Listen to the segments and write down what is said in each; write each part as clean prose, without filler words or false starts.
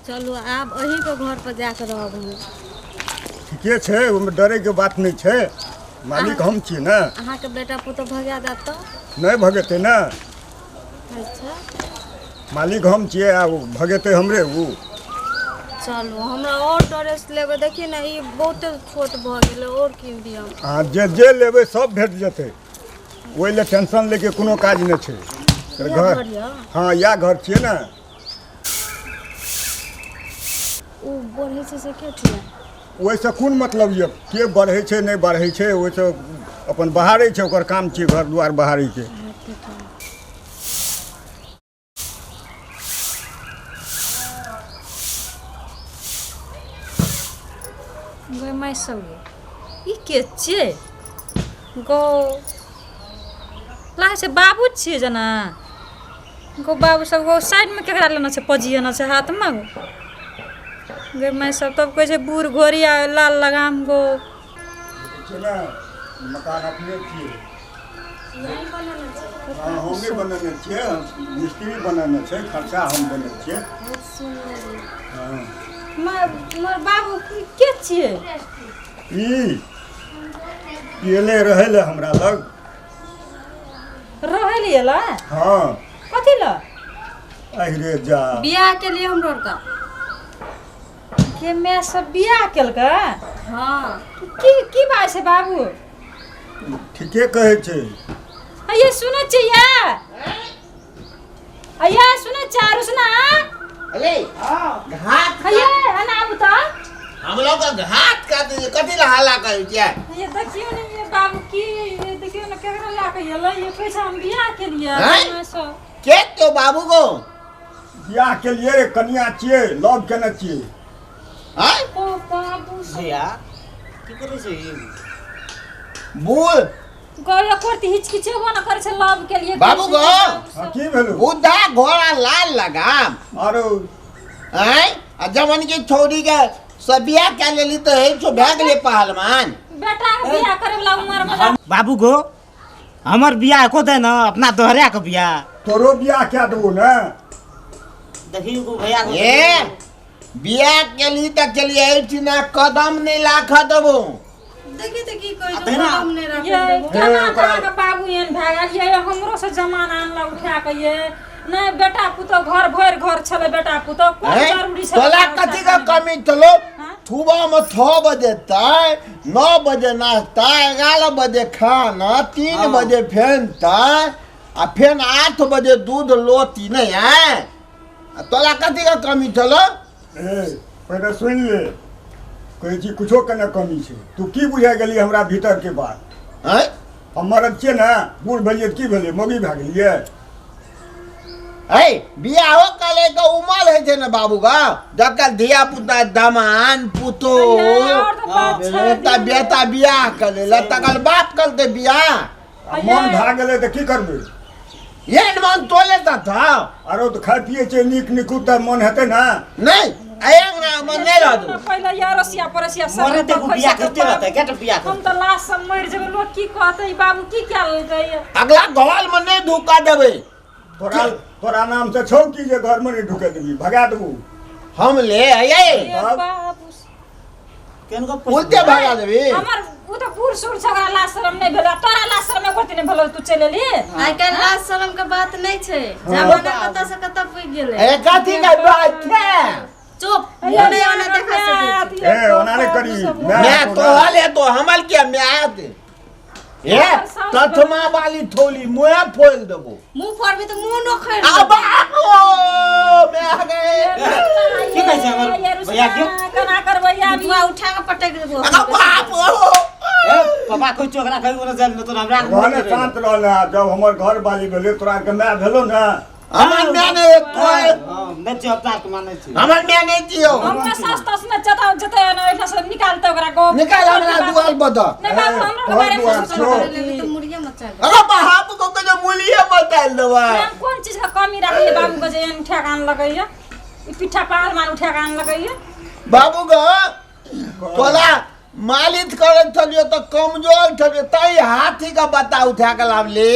चलू आब अहीँके घरपर जाकऽ रहब हम। ठीके छै, ओहिमे डरैके बात नहि छै, मालिक हम छी ने। अहाँके बेटा पुतोह भगा देत तऽ? नहि भगेतै ने। अच्छा, मालिक हम छियै आ ओ भगेतै हमरे ओ। चलू हमरा आओर ड्रेस लेबै, देखिए ने ई बहुते छोट भऽ गेलै, आओर कीन दिअ। अहाँ जे जे लेबै सब भेट जेतै, ओहि लए टेंशन लैके कोनो काज नहि छै। इएह घर घर यऽ? हँ, इएह घर छियै ने। ओ बढ़ै छै से के छियै? ओहिसँ कोन मतलब यऽ, के बढ़ै छै नहि बढ़ै छै, ओहिसँ अपन बहारै छै, ओकर काम छियै घर दुआर बहारैके। गै माय सब गे, ई के छियै गो? लागै छै बाबू छियै जेना गो। बाबू सब गो, साइडमे केकरा लेना छै, पजियाना छै हाथमे गो। गै माय सब, तब कहै छै बूढ़ घोड़ी आ लाल लगाम गो। छै ने, मकान अपने छियै। हँ, हम नहि बनेने छियै, मिस्त्री बनेने छै, खर्चा हम देने छियै। हँ। मोर बाबू के छियै? ई ई एलै रहै लए हमरा लग। रहै लए एलै? हँ। कथी लए? अहिरे जा। बियाह के लिए हमरो आरके। के माय सब बियाह केलकै? हँ। की की बात छै बाबू? ठीके कहै छै। अये सुनै छियै? अये सुनै छियै रुसना? अरे घात। अये एना आबू तऽ। हम लोग का घात का कथी ला हल्ला करै छियै? ये देखियौ ने ये बाबू की, ये देखियौ ने केकरा लए कऽ एलै। ये कहै छै हम बियाह केलियै। हैं? माय सब के तो बाबू को बियाह के लिए कनिया छियै, लव केने छियै। हैं? ओ बाबू सब। भैया की करै छै ई? बूढ़ गौया कोरती हिचकिचेबो न करै छै लव के लिए। बाबू गो। हँ, की भेलौ? बुद्धा घोड़ा लाल लगाम। आरो हैं आ जवन की छोरी के सब बियाह कए लेली तऽ हे छो भए गेलै पहलवान। बेटा के बियाह करे वाला उमर में। बाबू गो, हमर बियाह को दे न, अपना दोहरा के बियाह। तोरो बियाह कए देबो ने। देखी गो भैया गो। ए बियाह केली तऽ केली, एहिठिना कदम नहि लाख देबो। देखी तऽ की कहै छै, तहिना। कदम नहि राखै ये देबो। केना ओकरा- केना के बाबू एहन भए गेल ये, हमरो से जमाना अनलक उठा के। ये नहि बेटा पुतोह घर भरि घर छलै बेटा पुतोह, कोन हैं? जरूरी छलै तोला बाबू कथी के साहब? कमी छलो? हाँ? सुबह में 6 बजे तक, 9 बजे नाश्ता, 11 बजे खाना, 3 हाँ। बजे फेन तय आ फेन 8 बजे दूध लोती नहीं है। आ तोला कथी के कमी छलो? ए पहिले सुनि ले, कहै छी कुछो के ने कमी छै। तू की बुझाइ गेली हमरा भीतर के बात? हैं? हम मरद छियै ने, बूढ़ भेलियै तऽ की भेलै, मौगी भए गेलियै? है बियाहो करे के उमर होइ छै ने बाबू गा, जकर धिया पुता दमान पुतो और तऽ बात छै। एकटा बेटा बियाह कर लेलक तकर बाप करतै बियाह। आ मन भए गेलै तऽ की करबै? एहन मन तोले तऽ था। आरो तऽ खाइ पियै छै नीक निकुत तऽ मन हेतै ने। नहि, एहि अंगना मे नहि रहतौ। पहिले या रसिया परसिया सब मरे देखू देखै बियाह छै करते रहतै, बाबू। क्या तऽ बियाह हम करतै? तऽ लाश सब मरि जेबै, लोक की कहतै, ई बाबू की कए लेलकै? अगला घर मे नहि धोखा देबै। तोरा तोरा नाम से छौ की जे घर में नहीं ढुके देबी, भगा देबू। हम ले आये। ए तब? बाबू केहन गप? उल्टे भगा देबी। हमर ओ तऽ बूढ़ सूढ़ छै, ओकरा लाज शरम नहि भेल। तोरा लाज शरम एको रत्ती नहि भेलौ, तू चलि एलही। आइ काल्हि लाज शरम के बात नहि छै, जमाना कतऽ से कतऽ पुगि गेलै। ए कथी के बात छै? चुप, मुँह नहि ओना देखा सकै छी। ए ओना नहि करी। मैं तोहल है तो हमल के मैं ए तथमा वाली थोली मुँह फोल देबो। मुँह फोड़बी तऽ मुँह नोखरि आ बाप हो मैं आ गए। की कहै छै हमर भैया के? केना करबै आब? बुआ उठा के पटक देबो। आ बाप हो। ए पापा कोई चोकरा कहीं ओने जाए न तो हमरा रहने शांत रहने, जब हमर घर वाली भेलै तोरा के माय भेलौ ने। हमर मैं नहीं तो हां, नहि छियै, अपना के मानै छी। हमर मैं नहीं दियो। हम तऽ सास तास ने जतऽ जतऽ ने ओहिठाम से निकालतै ओकरा गो। निकाल हमरा दुआर पर दऽ। नहि बाबू, हमरा के बारे मे सोचल छौ। करू। लेबी तऽ मुड़िये मचा देबो। अरे बाप को के जो मूलिए बताइल देबै। हम कोन चीज के कमी राखलियै बाबू के जे एहन उठा के आनलकैया, ई पिट्ठा पहलवान उठा के आनलकैया? बाबू गो, तोला मालिश करैत छलियो तऽ कमजोर छलियो, तै हाथी के बत्ता उठा के लावली।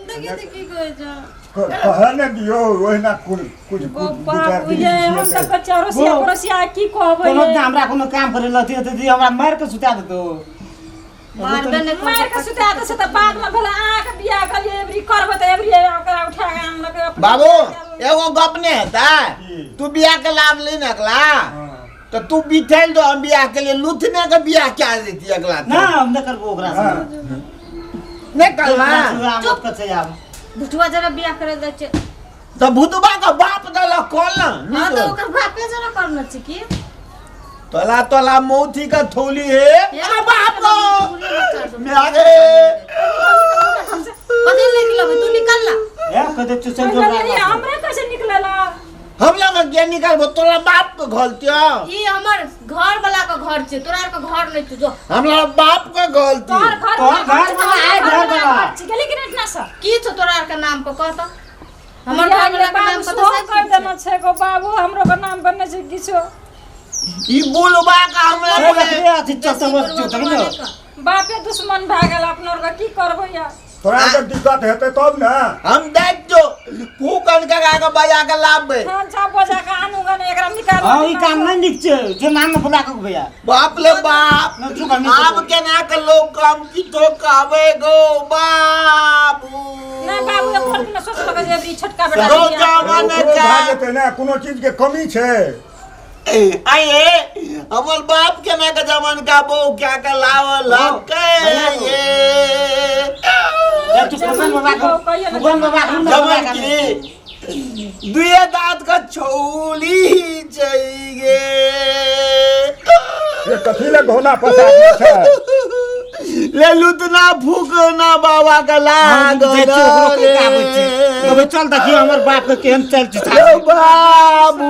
देखी तऽ की कहै छौ। कहऽ ने दियौ ओहिना कुछ कुछ गो दू चारि बाबू दिन ये हम खिसिएतै। सब चौरसिया गो। पड़ोसिया की कहबै कोनो ये? दिन हमरा कोनो काम करे लथी तऽ हमरा मारि के सुता देतो। मारबे नहि मारि के सुता दै छै तऽ बादमे भेलै अहाँके बियाह कहलियै एबरी करबै तऽ एबरी ओकरा उठा कऽ आनलक अपने। बाबू एगो गप नहि हेतै? की? तू बियाह के लाभ ली ने अगला। हँ। तऽ तू बिठैल दो, हम बियाह के लिए लुथने के बियाह क्या देती अगला? ना, हम नहि करबो ओकरा से। हँ। नहि करबा? चुप कर छै आब। भुटुआ जरा बियाह करे दै छै। तऽ भुतबा के बाप देलक कॉल ने। हाँ, तऽ ओकर बापे जरा करना छै की? तोला तोला मौथी का थौली है। अरे बाप गो म्यागे। कथी ले निकलबै? तू निकल ला। ए कह दे तू चल जो। कहलियै, हमरा कैसे निकलला? हम लग के निकालबो? तोरा बाप के गलती। ई हमर घर वाला के घर छै, तोरा आर के घर नहि छौ, जो। हमरा बाप के गलती। तोहर घर? तोहर घर वाला आइ घर वाला। गेली कि नहीं इतना सा? की छौ तोरा आर के नाम पर? कह तऽ, हमर घर वाला के नाम पर सेहो तऽ सब कर किछु छै। देना छै गो बाबू, हमरो के नाम पर नहि छै किछो। ई बुलबा का हमरा चल बोले। रखले अथी चल बेसी सब बुढ़वा चल बुढ़वा ने। नहि कर। बापे दुश्मन भए गेल अपनो आरके, की करबै यार? तोरा के दिक्कत हेतै तब ने। हम देख जो फूकन के के बजा के लाबे। हाँ, जा बजा के आनू गने, एकरा निकाल। हाँ, ई काम नहीं नीक छै जो नाम में बुला के भैया। बाप ले बाप। न, चुप हम। आब केना के लोग हम की तो कहबे गो बाबू? नहीं बाबू, एको दिन सोचलक जे अबरी छोटका बेटा गो के बियाह। जवान ओकरो का भए जेतै ने, कोनो चीज के कमी छै? आये हमर बाप केना के जवान का बहू क्या के लावल के ये। ए तू फुकन बाबा के, फुकन बाबा के न बुला जवान के। की दुए दांत का छौली चाहिए। ये कथी ले घोना पसारने छै? ले लुतना फूकना बाबा का लाग। हम जाइ छियै, ओकरो कहि के आबै छी। कहबै चल देखियौ हमर बाप के केहन चल छै। लो बाबू।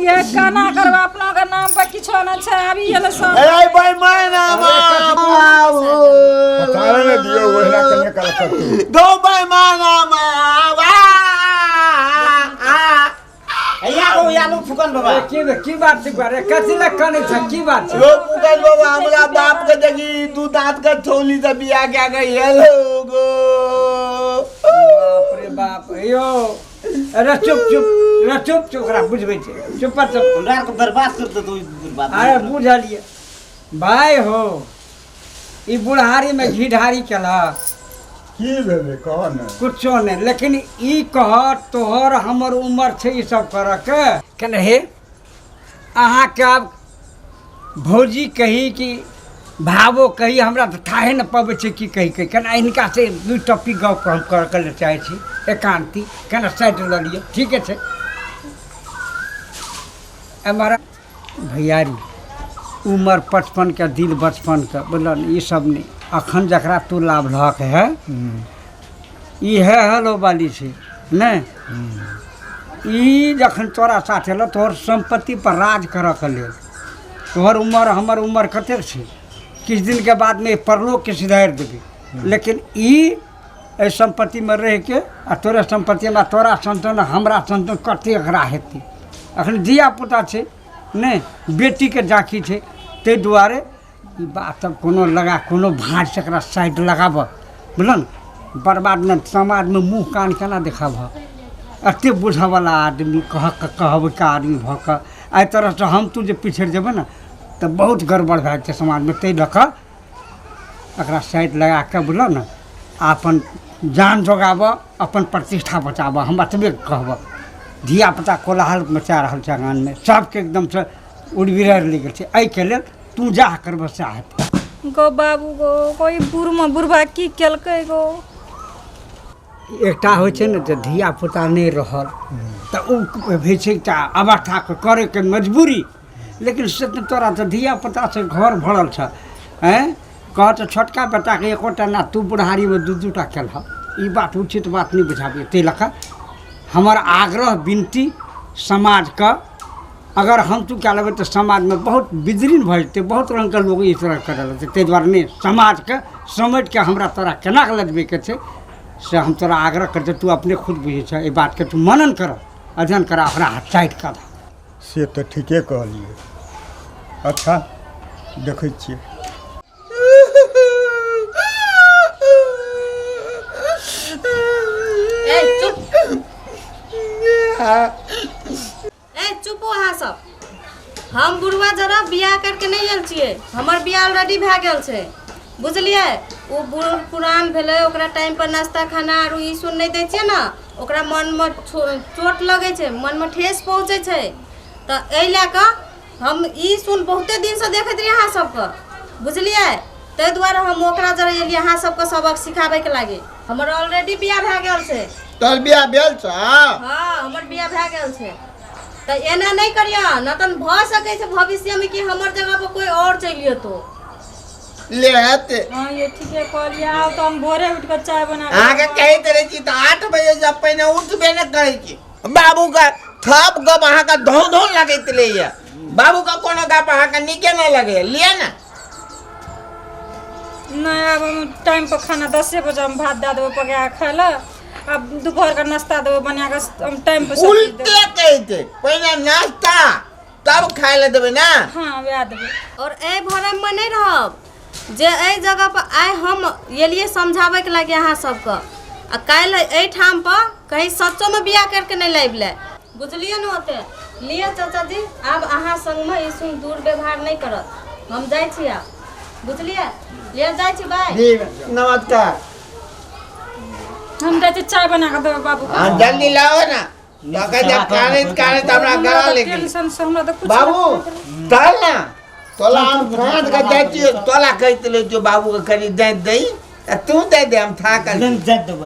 ये काना करबा, अपना के नाम पर किछो न छै, अभी एलै सब। ए भाई मैं ना बाबू। पसारे ने दियौ, ओहिना कने काल करतै। दो भाई माना बाबा। या गो या लो फुकन बाबा। की की बात छै रे? कथी लए कनै छ? की बात छै? लो पुकल बाबा, हमरा बाप के देखी दू दांत का थौली से बियाह क्या गई हेलो गो। बाप रे बाप, यो अरे चुप चुप अरे चुप चुप, ओकरा बुझबै छै, चुप पर चुप। हमरा आरके बर्बाद कर देतौ ई बर्बाद। अरे बुझलियै भाई हो, ई बुढ़ारी में घी ढारी केलक। की भेलै कह ने। कुछो नहि, लेकिन ई कह तोहर हमर उमर छै ई सब करऽ के केने हे? अहाँके आब भौजी कही कि भावो कही, हमरा तऽ थाहे नहि पबै छै की कही कही केना। हिनका से दू टप्पी गप हम करऽ के चाहै छी एकान्ती, केना साइड लऽ लिअ। ठीके छै। एम्हर भैयारी, उमर 55के, दिल बचपनके, बुझल? ई सब नहि। अखन जकरा तू लाभलक है, ई है हेलो वाली छै नहि। ई जखन तोरा साथ एलौ तोहर सम्पत्ति पर राज करऽके लेल, तोहर उमर हमर उमर कतेक छै? किछु दिनके बादमे परलोकके सुधारि देबै, लेकिन ई एहि सम्पत्तिमे रहिके आ तोरे सम्पत्तिमे तोरा संतान हमरा संतान कतेक एकरा हेतै? अखन धियापुता छै नहि, बेटीके जाकी छै। ताहि दुआरे ई बात सब कोनो लगा कोनो भाँज एकरा साइड लगाबऽ, बुझल ने? बर्बाद ने समाजमे मुँह कान केना देखाबह? एतेक बुझऽवला आदमी कह कहबैके आदमी भऽ कऽ एहि तरहसँ हम तू जे पिछड़ि जेबै ने तऽ बहुत गड़बड़ भए जेतै समाजमे। ताहि लऽ कऽ एकरा साइड लगा कऽ, बुझलऽ ने, आ अपन जान जोगाबऽ, अपन प्रतिष्ठा बचाबऽ, हम एतबे कहबऽ। धियापुता कोलाहल मचा रहल छै आङ्गनमे, सबके एकदमसँ उड़ि लि गेल छै। एहिके लेल तू जाह करबह सएह हेतै। गो बाबू गो, कोई बुढ़मा बुढ़बा की केलकै गो? एकटा होइ छै ने जे धियापुता नहि रहल तऽ ओ होइ छै एकटा अवस्थाके करैके मजबूरी, लेकिन से तऽ तोरा तऽ धियापुतासँ घर भरल छह। आँय कह तऽ छोटका बेटाके एकोटा ना, तू बुढ़ारीमे दू दू टा केलह, ई बात उचित बात नहि बुझाबैए। ताहि लऽ कऽ हमर आग्रह विनती समाजके, अगर हम तू कए लेबै तऽ समाजमे बहुत विदरीन भऽ जेतै, बहुत रङ्गके लोक ई तरह करऽ लगतै। ताहि दुआरे नहि समाजके समेटिके हमरा तोरा केना कऽ लजबैके छै से हम तोरा आग्रह करै छियौ। तू अपने खुद बुझै छह, एहि बातके तू मनन कर, अध्ययन कर, ओकरा साइड कऽ दह। से तऽ ठीके कहलियै। अच्छा, देखै छियै। ए ए चुप हो अहाँ सब। हम बुढ़वा जरा बियाह करके नहि आयल छियै, हमर बियाह ऑलरेडी भए गेल छै, बुझलियै? ओ बूढ़ पुरान भेलै, ओकरा टाइम पर नाश्ता खाना आरू ई सुन नहि दै छियै ने, ओकरा मनमे चोट लगै छै, मनमे ठेस पहुँचै छै। तऽ एहि लए कऽ हम ई सुन बहुते दिनसँ देखैत रहियै अहाँ सबके, बुझलियै? ताहि दुआरे हम ओकरा जरा एलियै अहाँ सबके सबक सिखाबैके लागी। हमर ऑलरेडी बियाह भए गेल छै। तोहर बियाह भेल छौ? हाँ, हमर बियाह भए गेल छै। तऽ एना नहि करियह न तऽ भऽ सकै छै भविष्यमे कि हमर जगह पर कोइ आओर चलि जेतौ। ले हेतै। हाँ ये ठीके कहलियै। आब तऽ हम भोरे उठि कऽ चाय बना कऽ अहाँके कहैत रहै छी तऽ 8 बजे से पहिने उठबे नहि करै छी। बाबूके थप गप अहाँके धौ धौ लगैत रहैए। बाबूके कोनो गप अहाँके नीके नहि लगैए। लिअ ने। नहि, आब हम टाइम पर खाना 10 बजे हम भात दए देबै पका कऽ खाय लए, आब दोपहर के नाश्ता देबै बना कऽ, हम टाइम पर सब चीज उल्टे देबै। कहै छै, पहिने नाश्ता तब खाय लए देबै ने। हाँ वएह देबै। और एहि भरममे नहि रहब जे एहि जगह पर आइ हम एलियै समझाबैके लागि अहाँ सबके, आ काल्हि एहिठाम पर कहीं सच्चोमे बियाह करके नहि लाबि ले, बुझलियै ने? ओते लिअ चाचा जी, आब अहाँ संगमे ई सुन दुर्व्यवहार नहि करत। हम जाइ छी आब, बुझलियै? लिअ जाइ छी, बाय। जी नमस्कार। हम जाइ छी चाय बना कऽ देबै बाबू। हाँ जल्दी लाओ ना, तकर जब कानैत कानैत हमरा गला लेके टेंशन से हमरा तऽ कुछ बाबू चल ना, तोला हम साँझ के जाइ छियौ, तोला कहैत रहै छियौ बाबूके कनि दाँत दही, आ तू दे दे, हम थाकल छी। जाइत देबै।